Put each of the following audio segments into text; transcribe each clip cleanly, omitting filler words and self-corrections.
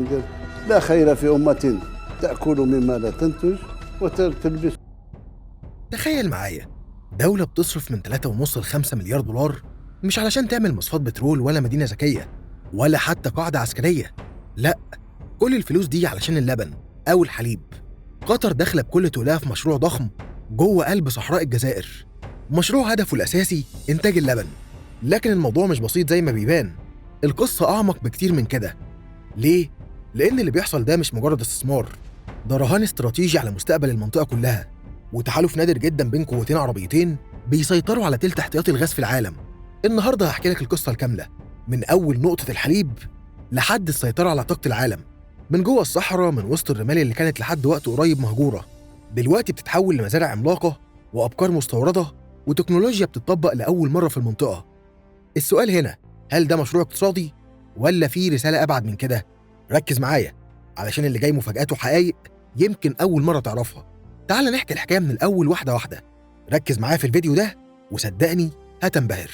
قال لا خير في أمة تأكل مما لا تنتج وتلبس. تخيل معايا دولة بتصرف من 3.5 ل 5 مليار دولار مش علشان تعمل مصفات بترول ولا مدينة ذكية ولا حتى قاعدة عسكرية، لا، كل الفلوس دي علشان اللبن أو الحليب. قطر داخلة بكل تقلها في مشروع ضخم جوه قلب صحراء الجزائر، مشروع هدفه الأساسي إنتاج اللبن. لكن الموضوع مش بسيط زي ما بيبان، القصة أعمق بكتير من كده. ليه؟ لأن اللي بيحصل ده مش مجرد استثمار، ده رهان استراتيجي على مستقبل المنطقة كلها، وتحالف نادر جدا بين قوتين عربيتين بيسيطروا على تلت احتياطي الغاز في العالم. النهارده هحكي لك القصة الكاملة من أول نقطة الحليب لحد السيطرة على طاقة العالم، من جوه الصحراء، من وسط الرمال اللي كانت لحد وقت قريب مهجورة، دلوقتي بتتحول لمزارع عملاقة وأبقار مستوردة وتكنولوجيا بتطبق لأول مرة في المنطقة. السؤال هنا، هل ده مشروع اقتصادي ولا في رسالة أبعد من كده؟ ركز معايا علشان اللي جاي مفاجآته حقايق يمكن أول مرة تعرفها. تعال نحكي الحكاية من الأول واحدة واحدة، ركز معايا في الفيديو ده وصدقني هتنبهر.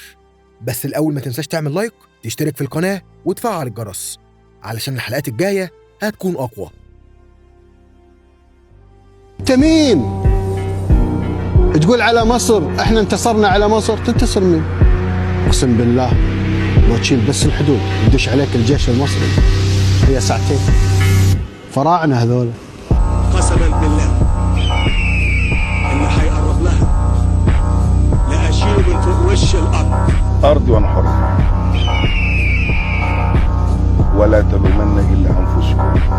بس الأول ما تنساش تعمل like، تشترك في القناة وتفعل الجرس علشان الحلقات الجاية هتكون أقوى. انت مين؟ تقول على مصر احنا انتصرنا على مصر، تنتصر مين؟ اقسم بالله لو تشيل بس الحدود يدش عليك الجيش المصري هي ساعتين. فراعنة هذول، قسما بالله اللي هيقرب لها لأشيله من فوق وش الأرض. أرضي وأنا حر، ولا تلومن إلا أنفسكم.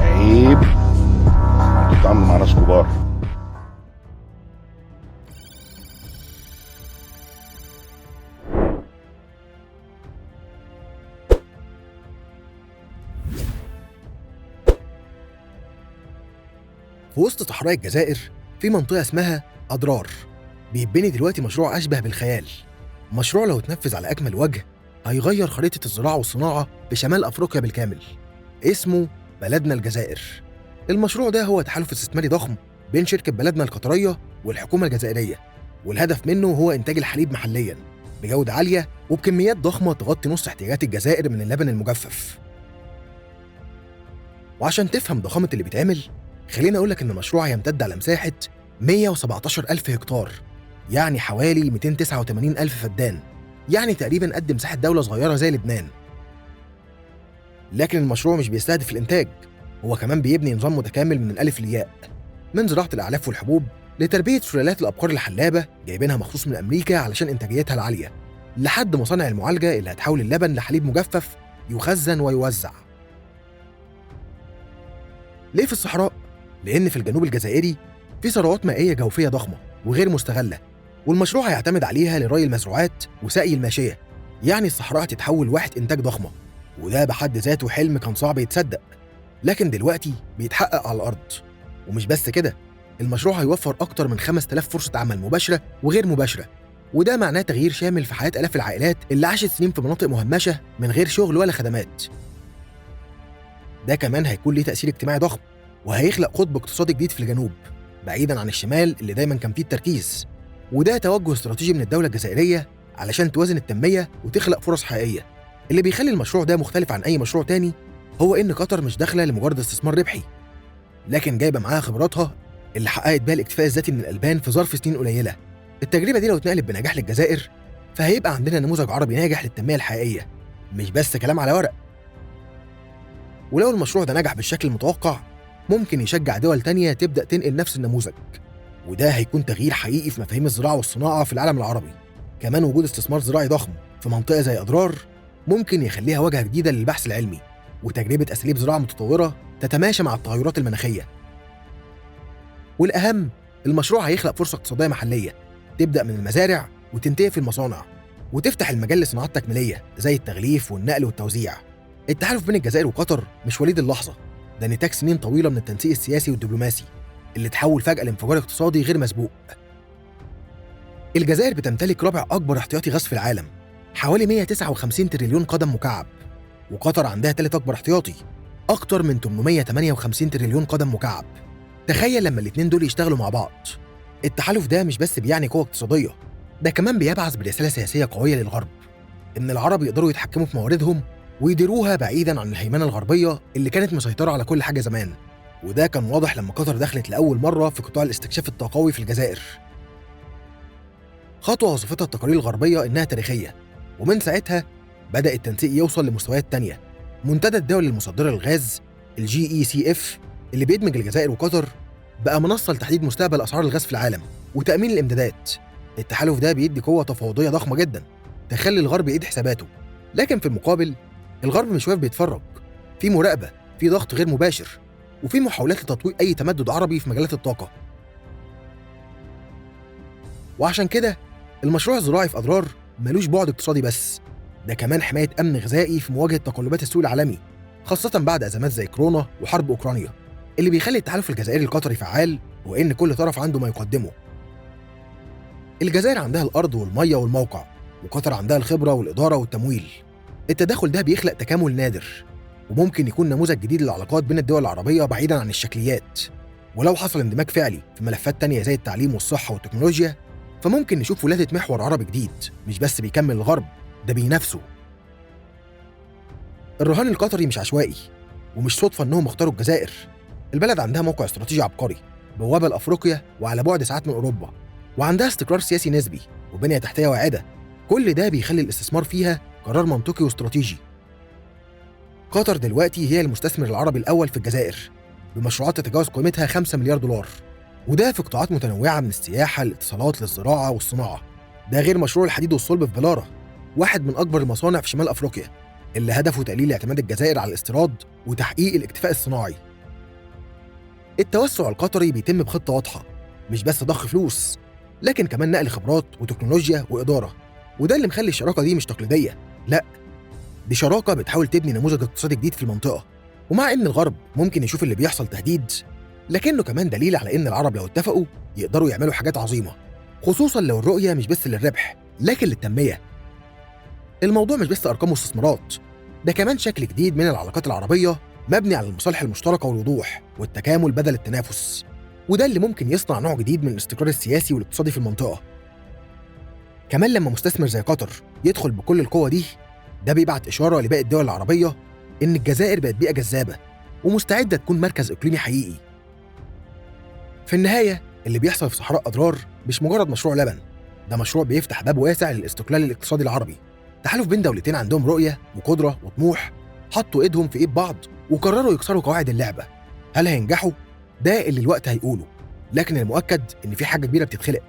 عيب أنتوا بتتعاملوا مع ناس كبار. في وسط صحراء الجزائر في منطقة اسمها أدرار بيتبني دلوقتي مشروع أشبه بالخيال، مشروع لو اتنفذ على أكمل وجه هيغير خريطة الزراعة والصناعة في شمال أفريقيا بالكامل. اسمه بلدنا الجزائر. المشروع ده هو تحالف استثماري ضخم بين شركة بلدنا القطرية والحكومة الجزائرية، والهدف منه هو إنتاج الحليب محلياً بجودة عالية وبكميات ضخمة تغطي نص احتياجات الجزائر من اللبن المجفف. وعشان تفهم ضخامة اللي بيتعمل، خليني أقولك إن المشروع هيمتد على مساحة 117 ألف هكتار، يعني حوالي 289 ألف فدان، يعني تقريباً قد مساحة دولة صغيرة زي لبنان. لكن المشروع مش بيستهدف الإنتاج، هو كمان بيبني نظام متكامل من الألف للياء، من زراعة الأعلاف والحبوب لتربية سلالات الأبقار الحلابة جايبينها مخصوص من أمريكا علشان إنتاجيتها العالية، لحد مصانع المعالجة اللي هتحول اللبن لحليب مجفف يخزن ويوزع. ليه في الصحراء؟ لأن في الجنوب الجزائري في ثروات مائية جوفية ضخمة وغير مستغلة، والمشروع هيعتمد عليها لري المزروعات وسقي الماشية. يعني الصحراء هتتحول واحة إنتاج ضخمة، وده بحد ذاته حلم كان صعب يتصدق، لكن دلوقتي بيتحقق على الأرض. ومش بس كده، المشروع هيوفر أكتر من 5000 فرصة عمل مباشرة وغير مباشرة، وده معناه تغيير شامل في حياة آلاف العائلات اللي عاشت سنين في مناطق مهمشة من غير شغل ولا خدمات. ده كمان هيكون ليه تأثير اجتماعي ضخم، وهيخلق قطب اقتصادي جديد في الجنوب بعيداً عن الشمال اللي دايماً كان فيه التركيز. وده توجه استراتيجي من الدولة الجزائرية علشان توازن التنمية وتخلق فرص حقيقية. اللي بيخلي المشروع ده مختلف عن أي مشروع تاني هو إن قطر مش داخلة لمجرد استثمار ربحي، لكن جايبة معاها خبراتها اللي حققت بيها الاكتفاء الذاتي من الألبان في ظرف سنين قليلة. التجربة دي لو اتنقلت بنجاح للجزائر فهيبقى عندنا نموذج عربي ناجح للتنمية الحقيقية، مش بس كلام على ورق. ولو المشروع ده نجح بالشكل المتوقع ممكن يشجع دول تانية تبدأ تنقل نفس النموذج، وده هيكون تغيير حقيقي في مفاهيم الزراعة والصناعة في العالم العربي. كمان وجود استثمار زراعي ضخم في منطقة زي أدرار ممكن يخليها واجهة جديدة للبحث العلمي وتجربة أساليب زراعة متطورة تتماشى مع التغيرات المناخية. والأهم، المشروع هيخلق فرصة اقتصادية محلية تبدأ من المزارع وتنتهي في المصانع، وتفتح المجال لصناعات تكميلية زي التغليف والنقل والتوزيع. التحالف بين الجزائر وقطر مش وليد اللحظة، ده نتاج سنين طويلة من التنسيق السياسي والدبلوماسي اللي تحول فجأة لانفجار اقتصادي غير مسبوق. الجزائر بتمتلك رابع أكبر احتياطي غاز في العالم، حوالي 159 تريليون قدم مكعب، وقطر عندها ثالث أكبر احتياطي، أكتر من 858 تريليون قدم مكعب. تخيل لما الاتنين دول يشتغلوا مع بعض. التحالف ده مش بس بيعني قوة اقتصادية، ده كمان بيبعث برسالة سياسية قوية للغرب إن العرب يقدروا يتحكموا في مواردهم ويديروها بعيداً عن الهيمنة الغربية اللي كانت مسيطرة على كل حاجة زمان. وده كان واضح لما قطر دخلت لأول مرة في قطاع الاستكشاف الطاقوي في الجزائر. خطوة وصفتها التقارير الغربية إنها تاريخية، ومن ساعتها بدأ التنسيق يوصل لمستويات تانية. منتدى الدول المصدرة للغاز GECF اللي بيدمج الجزائر وقطر بقى منصة لتحديد مستقبل أسعار الغاز في العالم وتأمين الإمدادات. التحالف ده بيدي قوة تفاوضية ضخمة جدا تخلي الغرب يعيد حساباته، لكن في المقابل الغرب مش واقف بيتفرج، في مراقبة، في ضغط غير مباشر، وفي محاولات لتطويق أي تمدد عربي في مجالات الطاقة. وعشان كده المشروع الزراعي في أدرار ملوش بعد اقتصادي بس، ده كمان حماية أمن غذائي في مواجهة تقلبات السوق العالمي، خاصة بعد أزمات زي كورونا وحرب أوكرانيا. اللي بيخلي التحالف الجزائري القطري فعال هو إن كل طرف عنده ما يقدمه. الجزائر عندها الأرض والمية والموقع، وقطر عندها الخبرة والإدارة والتمويل. التداخل ده بيخلق تكامل نادر، وممكن يكون نموذج جديد للعلاقات بين الدول العربية بعيداً عن الشكليات. ولو حصل اندماج فعلي في ملفات تانية زي التعليم والصحة والتكنولوجيا، فممكن نشوف ولادة محور عربي جديد مش بس بيكمل الغرب، ده بينافسه. الرهان القطري مش عشوائي، ومش صدفة إنهم اختاروا الجزائر. البلد عندها موقع استراتيجي عبقري، بوابة لأفريقيا وعلى بعد ساعات من أوروبا، وعندها استقرار سياسي نسبي وبنية تحتية واعدة. كل ده بيخلي الاستثمار فيها قرار منطقي واستراتيجي. قطر دلوقتي هي المستثمر العربي الأول في الجزائر، بمشروعات تتجاوز قيمتها 5 مليار دولار، وده في قطاعات متنوعة من السياحة للاتصالات للزراعة والصناعة. ده غير مشروع الحديد والصلب في بلارة، واحد من أكبر المصانع في شمال أفريقيا، اللي هدفه تقليل اعتماد الجزائر على الاستيراد وتحقيق الاكتفاء الصناعي. التوسع القطري بيتم بخطة واضحة، مش بس ضخ فلوس، لكن كمان نقل خبرات وتكنولوجيا وإدارة. وده اللي مخلي الشراكة دي مش تقليدية، لا، دي شراكة بتحاول تبني نموذج اقتصادي جديد في المنطقة. ومع إن الغرب ممكن يشوف اللي بيحصل تهديد، لكنه كمان دليل على إن العرب لو اتفقوا يقدروا يعملوا حاجات عظيمة، خصوصاً لو الرؤية مش بس للربح لكن للتنمية. الموضوع مش بس أرقام واستثمارات، ده كمان شكل جديد من العلاقات العربية مبني على المصالح المشتركة والوضوح والتكامل بدل التنافس، وده اللي ممكن يصنع نوع جديد من الاستقرار السياسي والاقتصادي في المنطقة. كمان لما مستثمر زي قطر يدخل بكل القوة دي، ده بيبعت إشارة لباقي الدول العربية إن الجزائر بقت بيئة جذابة ومستعدة تكون مركز إقليمي حقيقي. في النهاية اللي بيحصل في صحراء أدرار مش مجرد مشروع لبن، ده مشروع بيفتح باب واسع للاستقلال الاقتصادي العربي. تحالف بين دولتين عندهم رؤية وقدرة وطموح، حطوا إيدهم في إيد بعض وقرروا يكسروا قواعد اللعبة. هل هينجحوا؟ ده اللي الوقت هيقوله، لكن المؤكد إن في حاجة كبيرة بتتخلق،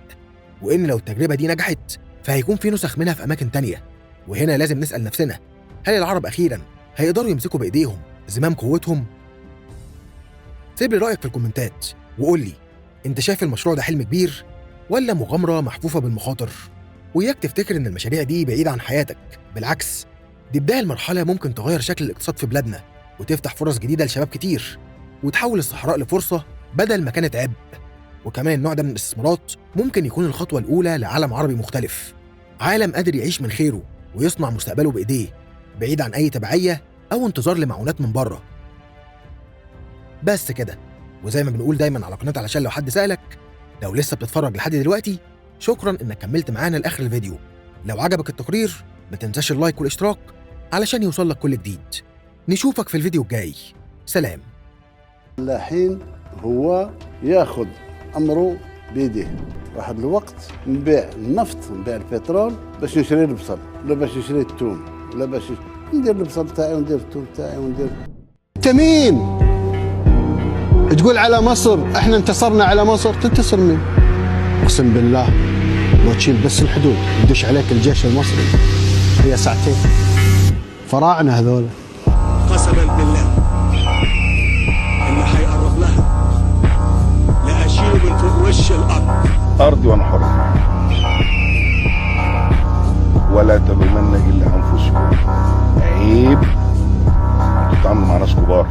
وإن لو التجربة دي نجحت فهيكون في نسخ منها في أماكن تانية. وهنا لازم نسأل نفسنا، هل العرب أخيراً هيقدروا يمسكوا بإيديهم زمام قوتهم؟ سيب لي رأيك في الكومنتات وقول لي، أنت شايف المشروع ده حلم كبير ولا مغامرة محفوفة بالمخاطر؟ وإياك تفتكر إن المشاريع دي بعيدة عن حياتك، بالعكس دي بداية المرحلة ممكن تغير شكل الاقتصاد في بلادنا وتفتح فرص جديدة لشباب كتير، وتحول الصحراء لفرصة بدل ما كانت عبء. وكمان النوع ده من الاستثمارات ممكن يكون الخطوة الأولى لعالم عربي مختلف، عالم قادر يعيش من خيره ويصنع مستقبله بإيديه، بعيد عن أي تبعية أو انتظار لمعونات من بره. بس كده، وزي ما بنقول دايما على قناة علشان لو حد سألك، لو لسه بتتفرج لحد دلوقتي شكرا إنك كملت معانا لآخر الفيديو. لو عجبك التقرير ما تنساش اللايك والاشتراك علشان يوصلك كل جديد. نشوفك في الفيديو الجاي، سلام. الفلاحين هو ياخذ أمره بيديه. واحد الوقت نبيع النفط، نبيع البترول باش نشري البصل، ولا باش نشري الثوم، ولا باش ندير البصل تاعي وندير الثوم تاعي وندير. انت مين؟ تقول على مصر احنا انتصرنا على مصر، تنتصر مين؟ اقسم بالله لو تشيل بس الحدود يدش عليك الجيش المصري هي ساعتين. فراعنه هذول. قسما بالله اللي هيقرب لها لأشيله من فوق وش الأرض. أرضي وأنا حر، ولا تلومن إلا أنفسكم. عيب، أنتوا بتتعاملوا مع ناس كبار.